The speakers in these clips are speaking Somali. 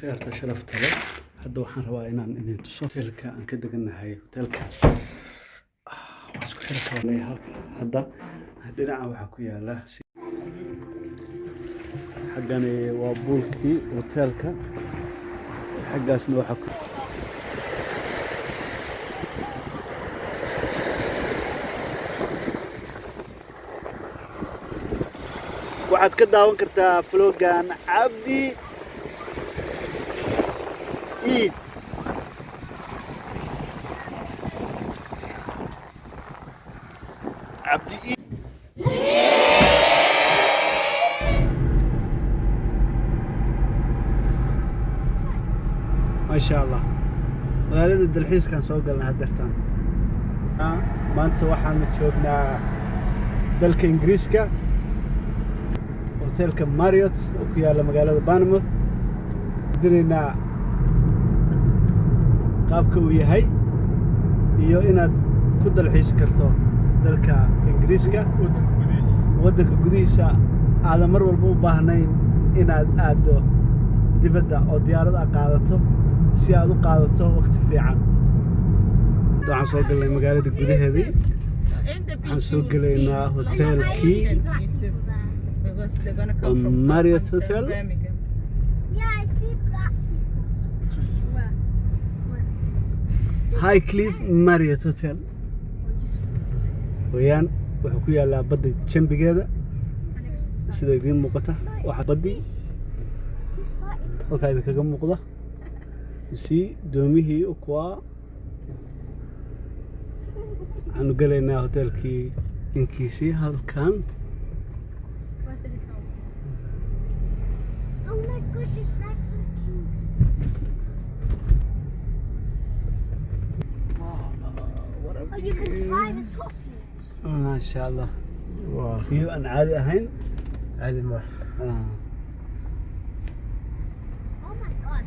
Khiyaarta sharafta leh, hadda waxaan rabaa inaan idin tuso hotelka aan ka degannahay. Hotelka waa isku xiri karaa halka. Hadda dhinaca waxaa ku yaala, xaggani waa poolkii hotelka, xaggaasna waxaa ku waxaad ka daawan kartaa vlogan Cabdi Iid. Cabdi Iid. Maasha Allah, magaalada dalxiiskaan soo galnay haddeertaan. Maanta waxaanu joognaa dalka Ingiriiska, hotelka Marriott oo ku yaalla magaalada Bournemouth. Dinaynaa qaabka uu yahay iyo inaad ku dalxiisi karto dalka Ingiriiska, waddanka gudihiisa, aadan mar walba u baahnayn inaad aaddo dibadda oo diyaarad aad qaadato si aad u qaadato waqti fiican. Waxaan soo galnay magaalada gudaheedii. Waxaan soo gelaynaa hotelkii waa Marriott Hotel. Yeah, I see black people. Where? Where? Highcliffe Marriott Hotel weeyaan. Wuxuu ku yaallaa badda jambigeeda, sida idiin muuqata. Waxaa baddii halkaa idinkaga muuqda si doomihii kuwaa. Waxaanu gelaynaa hotelkii inkiisii halkan. Where's the hotel? Oh my goodness, that's the King's. Oh, you can climb the top here. Maasha Allah, waa view aan caadi ahayn. Caadi ma. Ah. Oh my God.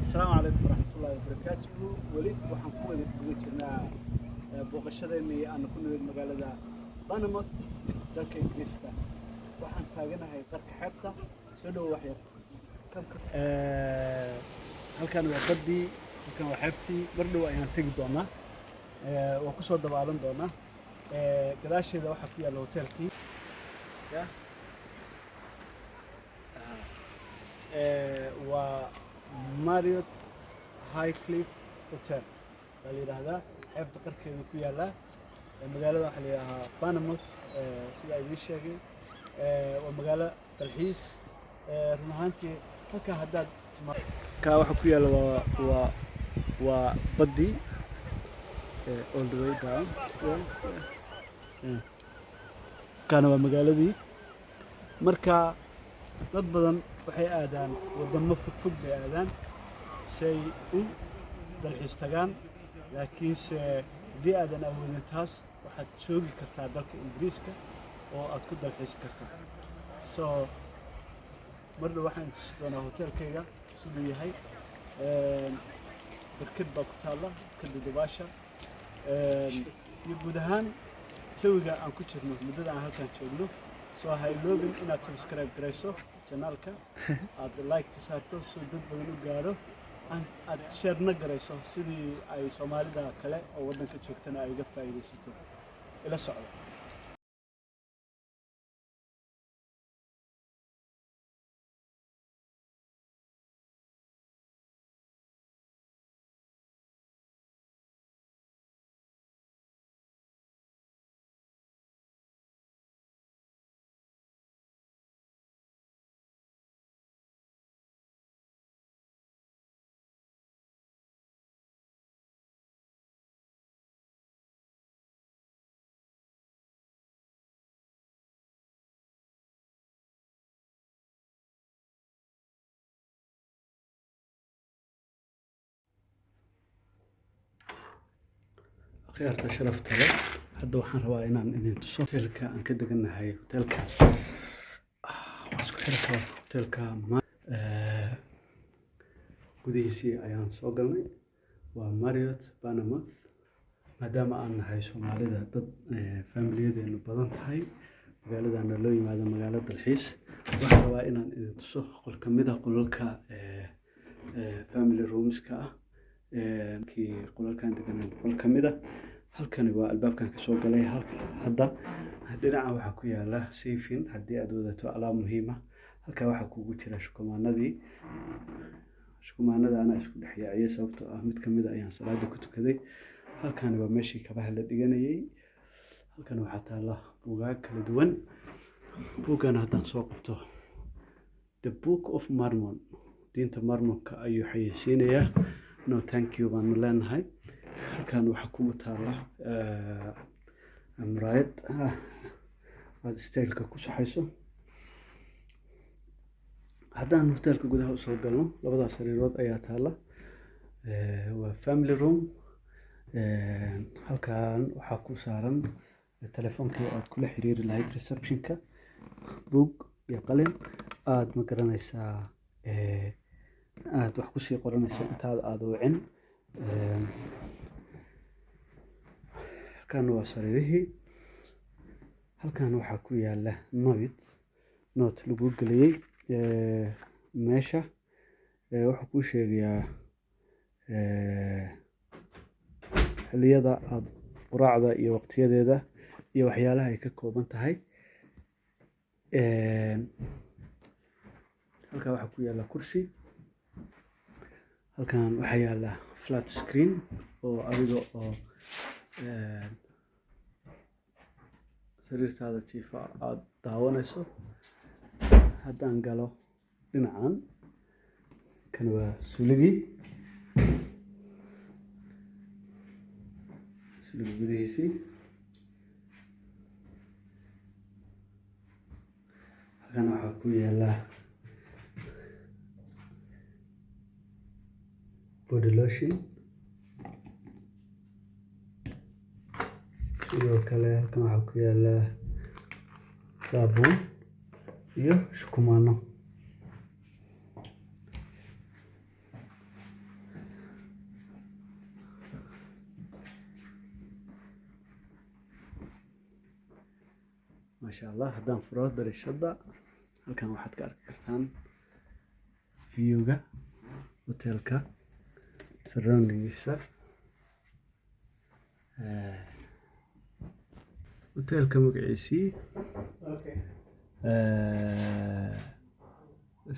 Asalaamu calaykum waraxmatullaahi wabarakaatuhu. Weli waxaan ku wada guda jirnaa booqashadeennii aanu ku nimid magaalada Bournemouth, dalka Ingiriiska. Waxaan taaganahay qarka xeebta. Soo dhowo wax yar. Halkan waa baddii, halkan waa xeebtii. Mar dhow ayaan tegi doonaa. Waan kusoo dabaalan doonaa. Gadaasheeda waxaa ku yaalla hotelkii. Ya. Waa Marriott Highcliffe Hotel baa la yidhaahdaa. Xeebta qarkeeda ku yaallaa. Magaalada waxaa la yidhaahaa Bournemouth, sida idiin sheegay. Waa magaalo dalxiis. Run ahaantii halkaa haddaad kaa waxa ku yaalla waa baddii, all the way down. Yeah. Kaana waa magaaladii. Marka dad badan waxay aadaan wadamo fog fog bay aadaan si ay u dalxiis tagaan, laakiinse haddii aadan awoodin taas, waxaad joogi kartaa dalka Ingiriiska oo aad ku dalxiisi kartaa. So mar dhow waxaan tusi doonaa hotelkayga siduu yahay. Barkad baa ku taalla, barkadda dabaasha, iyo guud ahaan jawiga aan ku jirno muddada aan halkan joogno. Soo ha iloobin inaad subscribe garayso channelka, aad like ka saarto si dad badan u gaadho, aad sharena garayso sidii ay Soomaalida kale oo waddanka joogtana ay uga faa'iidaysato. Ila socda. Khiyaarta sharafta leh, hadda waxaan rabaa inaan idin tuso hotelka aan ka degannahay. Hotelka waa isku xiri karaa. Hotelka gudihiisii ayaan soo galnay. Waa Marriott Bournemouth. Maadaama aan nahay Soomaalida dad faamiliyadeenu badan tahay, magaaladana loo yimaado magaalo dalxiis, waxaan rabaa inaan idin tuso qol ka mid ah qolalka. Family roomska ah kii qolalkan deganaan qol ka mid ah. Halkani waa albaabkan kasoo galay. Halka hadda dhinaca waxaa ku yaala safing haddii aad wadato alaab muhiim ah. Halkaa waxaa kugu jira shukumaanadii. Shukumaanada anaa isku dhex yaaciyay, sababtoo ah mid kamid a ayaan salaada ku tukaday. Halkani waa meeshii kabaha la dhiganayay. Halkan waxaa taala buugaag kala duwan. Buuggan haddaan soo qabto, The Book of Mormon, diinta Mormonka ayuu xayeysiinayaa. No thank you baanu leenahay. Halkan waxaa kugu taala muraayad aada styleka ku saxayso. Haddaan hoteelka gudaha usoo galno, labadaas sariirood ayaa taala. Waa family room. Halkan waxaa ku saaran telefoonkii aad kula xiriiri lahayd receptionka, buug iyo qalin aad, ma garanaysaa, aad wax kusii qoranayso intaad aada wicin. Halkan waa sariirihii. Halkan waxaa ku yaala note lagu geliyey meesha. Wuxuu kuu sheegayaa xilliyada aad quraacda iyo waqtiyadeeda iyo waxyaalaha ay ka kooban tahay. Halkan waxaa ku yaala kursi. Halkan waxaa yaala flat screen oo adiga oo sariirtaada jiifa aada daawanayso. Haddaan galo dhinacan, kan waa suuligii, suuliga gudihiisii. Halkan waxaa ku yaala body lotion. Sidoo kale halkan waxaa ku yaala saabuun iyo shukumaano. Maasha Allah. Haddaan furo dariishadda, halkan waxaad ka arki kartaan viewga hotelka, surroundingiisa. Hotelka magaciisii,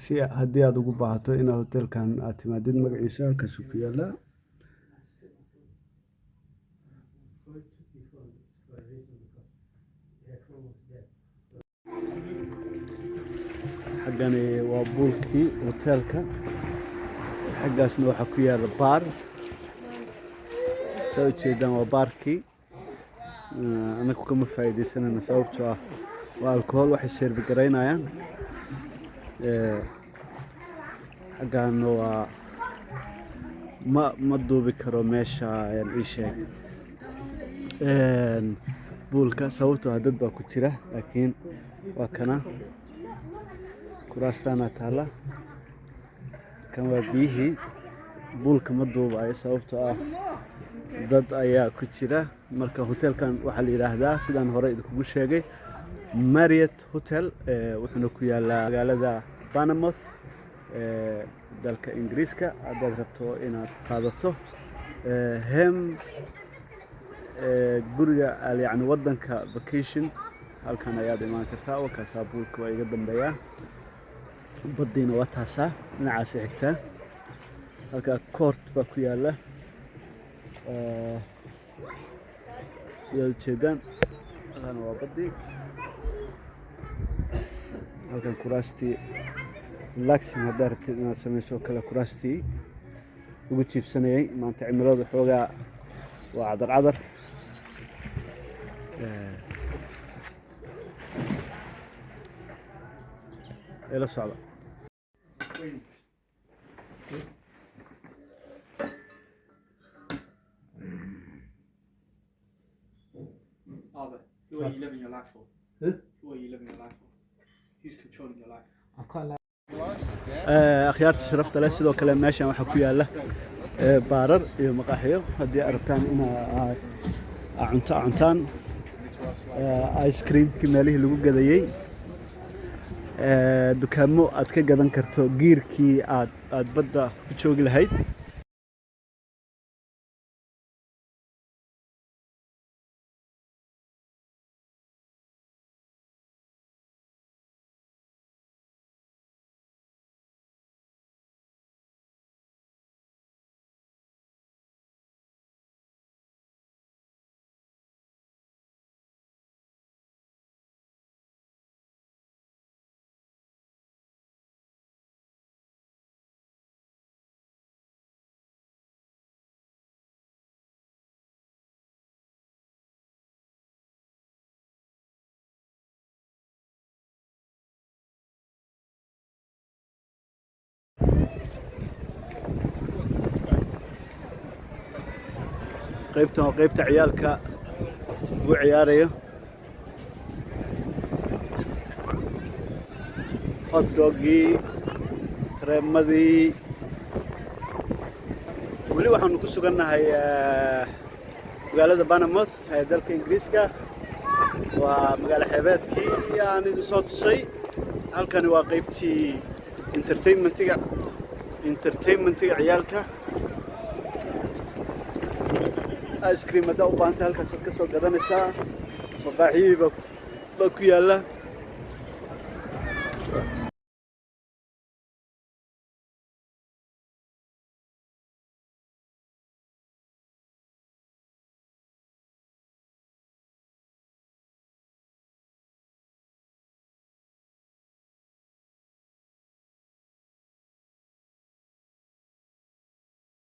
si haddii aad ugu baahato inaad hotelkan aad timaadid, magaciisa halkaasuu ku yaalaa. For two people, it's for a reason, because her phone was dead. Xaggani waa poolkii hotelka. Xaggaasna waxaa ku yaala baar. Saa ujeedaan, waa baarkii. Anagu kama faa'iidaysanayno, sababtoo ah waa alcohol waxay serve garaynayaan. Xaggaana waa ma duubi karo meesha ii sheeg poolka, sababtoo ah dad baa ku jira, laakiin waa kana kuraastaana taala. Kan waa biyihii. Poolka ma duubayo, sababtoo ah dad ayaa ku jira. Marka hotelkan waxaa la yidhaahdaa, sidaan hore idinkugu sheegay, Marriott Hotel. Wuxuuna ku yaalaa magaalada Bournemouth ee dalka Ingiriiska. Haddaad rabto inaad qaadato hem guriga, yacni wadanka vacation, halkan ayaad imaan kartaa. Wakaasaa poolka waa iga dambeeyaa. Baddiina waa taasaa dhinacaasi xigtaa. Halkaa court baa ku yaala, sidaad ujeedaan. Halkan waa baddii. Halkan kuraastii relaxing haddaad rabtid inaad samayso oo kale, kuraastii ugu jiibsanayay. Maanta cimiladu xoogaa waa cadar cadar. Ila socda. Albert, who are you living your life for? Huh? Who are you living your life for? Who's controlling your life? I quite like. Akhyaarta sharafta leh, sidoo kale meeshan waxaa ku yaala baarar iyo maqaaxiyo haddii aad rabtaan ina aad cunto cuntaan, ice creamkii meelihii lagu gadayey. Dukaamo aad ka gadan karto gear-kii aad badda ku joogi lahayd. Qaybtan waa qaybta ciyaalka lagu ciyaarayo. Hot dog-gii, tareemadii. Weli waxaanu ku sugannahay magaalada Bournemouth ee dalka Ingiriiska. Waa magaalo xeebeedkii aan idin soo tusay. Halkani waa qaybtii entertainment-iga ciyaalka. Ice cream haddaa u baahantay, halkaasaad ka soo gadanaysaa. Maqaaxiyihii baa ku yaalla.